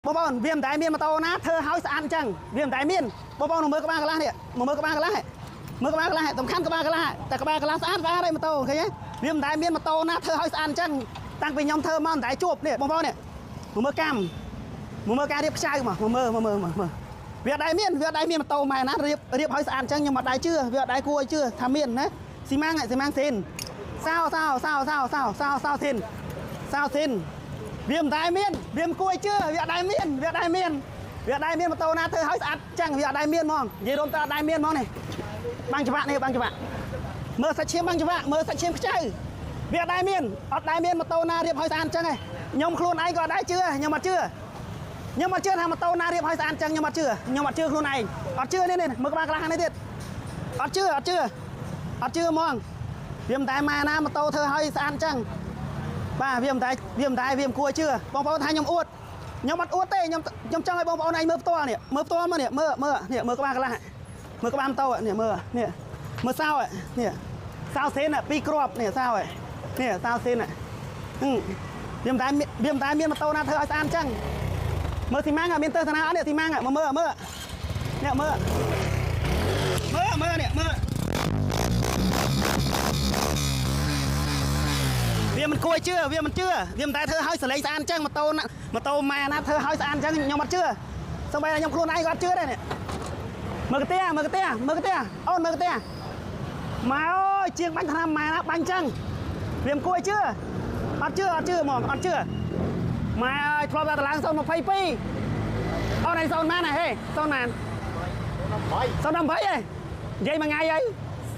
បងប្អូនវាមិនដែលមានម៉ូតូណាធ្វើឲ្យស្អាតអញ្ចឹងវាមិនដែលមានបងប្អូនមកមើលក្បាលកន្លះនេះមកមើលក្បាលកន្លះមើលក្បាលកន្លះសំខាន់ក្បាលកន្លះតែក្បាលកន្លះស្អាតស្អាតហើយម៉ូតូឃើញទេវាមិនដែលមានម៉ូតូណាធ្វើឲ្យស្អាតអញ្ចឹងតាំងពីខ្ញុំធ្វើមកមិនដែលជួបនេះបងប្អូននេះមកមើលកម្មមកមើលការរៀបខ្ចៅមកមើលមកមើលមកមើលវាអត់ដែលមានវាអត់ដែលមានម៉ូតូម៉ែណារៀបរៀបឲ្យស្អាតអញ្ចឹងខ្ញុំអត់ដែលជឿវាអត់ដែលគួរឲ្យជឿថាមានណាស៊ីម៉ាំងស៊ីម៉ាំងស៊ីនសោសោសោសោសោសោសោស៊ីនសោស៊ីនវាមិនដែលមានវាមិនគួរឲ្យជឿវាអត់ដែលមានវាអត់ដែលមានវាអត់ដែលមានម៉ូតូណាធ្វើឲ្យស្អាតចឹងវាអត់ដែលមានហ្មងនិយាយរួមទៅអត់ដែលមានហ្មងនេះបាំងច្បាក់នេះបាំងច្បាក់មើលសាច់ឈាមបាំងច្បាក់មើលសាច់ឈាមខ្ចៅវាអត់ដែលមានអត់ដែលមានម៉ូតូណារៀបឲ្យស្អាតចឹងឯងខ្ញុំខ្លួនឯងក៏អត់ដែលជឿខ្ញុំអត់ជឿខ្ញុំអត់ជឿថាម៉ូតូណារៀបឲ្យស្អាតចឹងខ្ញុំអត់ជឿខ្ញុំអត់ជឿខ្លួនឯងអត់ជឿនេះនេះមើលក្បាលខ្លះខាងនេះទៀតអត់ជឿអត់ជឿអត់ជឿហ្មងវាមិនដែលម៉ែណាម៉ូតូធ្វើឲ្យស្អាតចឹងបាទវាមិនដែលវាមិនដែលវាមិនគួរជឿបងប្អូនថាខ្ញុំអួតខ្ញុំអត់អួតទេខ្ញុំខ្ញុំចង់ឲ្យបងប្អូនឯងមើលផ្ទាល់នេះមើលផ្ទាល់មកនេះមើលមើលនេះមើលក្បាលខ្លះមើលក្បាលម៉ូតូនេះមើលនេះមើលសោនេះសោសេនពីរគ្រាប់នេះសោនេះសោសេនវាមិនដែលវាមិនដែលមានម៉ូតូណាធ្វើឲ្យស្អាតចឹងមើលស៊ីម៉ាំងមានទស្សនាអត់នេះស៊ីម៉ាំងមកមើលមើលនេះមើលមើលមើលនេះមើលវាមិនគួរជឿវាមិនជឿវាមិនដែលធ្វើឲ្យសលេងស្អាតចឹងម៉ូតូម៉ូតូម៉ែណាធ្វើឲ្យស្អាតចឹងខ្ញុំអត់ជឿសូម្បីតែខ្ញុំខ្លួនឯងក៏អត់ជឿដែរនេះមើលកាទៀមើលកាទៀមើលកាទៀអូនមើលកាទៀម៉ែអើយជាងបាញ់ថ្នាំម៉ែណាបាញ់ចឹងវាមិនគួរជឿអត់ជឿអត់ជឿហ្មងអត់ជឿម៉ែអើយធ្លាប់តែតម្លើង022អូនឯង0ម៉ានហេ0ម៉ាន018ហេនិយាយមួយថ្ងៃអី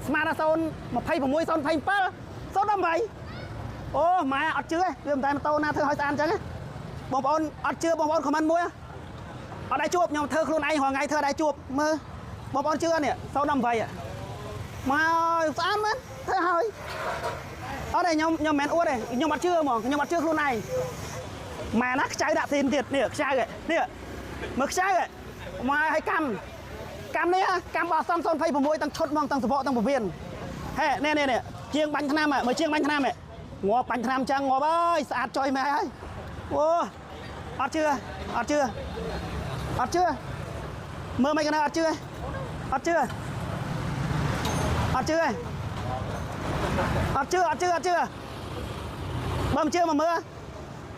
ស្មានថា026 027 018អូម៉ែអត់ជឿទេវាមិនតែម៉ូតូណាធ្វើឲ្យស្អាតអញ្ចឹងបងប្អូនអត់ជឿបងប្អូនខមមិនមួយអត់ដែរជួបខ្ញុំធ្វើខ្លួនឯងរាល់ថ្ងៃធ្វើអត់ដែរជួបមើលបងប្អូនជឿនេះ018ម៉ែស្អាតមែនធ្វើឲ្យអត់ទេខ្ញុំខ្ញុំមិនមែនអួតទេខ្ញុំអត់ជឿហ្មងខ្ញុំអត់ជឿខ្លួនឯងម៉ែណាខ្ចៅដាក់ស៊ីនទៀតនេះខ្ចៅនេះមើលខ្ចៅម៉ែឲ្យកម្មកម្មនេះកម្មបោះសំ026ទាំងឈុតហ្មងទាំងសបកទាំងពវៀនហេនេះនេះនេះជាងបាញ់ថ្នាំមើលជាងបាញ់ថ្នាំងាប់បាញ់ថ្នាំចឹងងាប់អើយស្អាតចុយម៉ែហើយអូអត់ជឿអត់ជឿអត់ជឿមើលមិនកណាអត់ជឿអត់ជឿអត់ជឿអត់ជឿអត់ជឿអត់ជឿបើមិនជឿមកមើល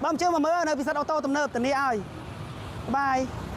បើមិនជឿមកមើលនៅពិសិដ្ឋអូតូទំនើបធានាឲ្យបាយ។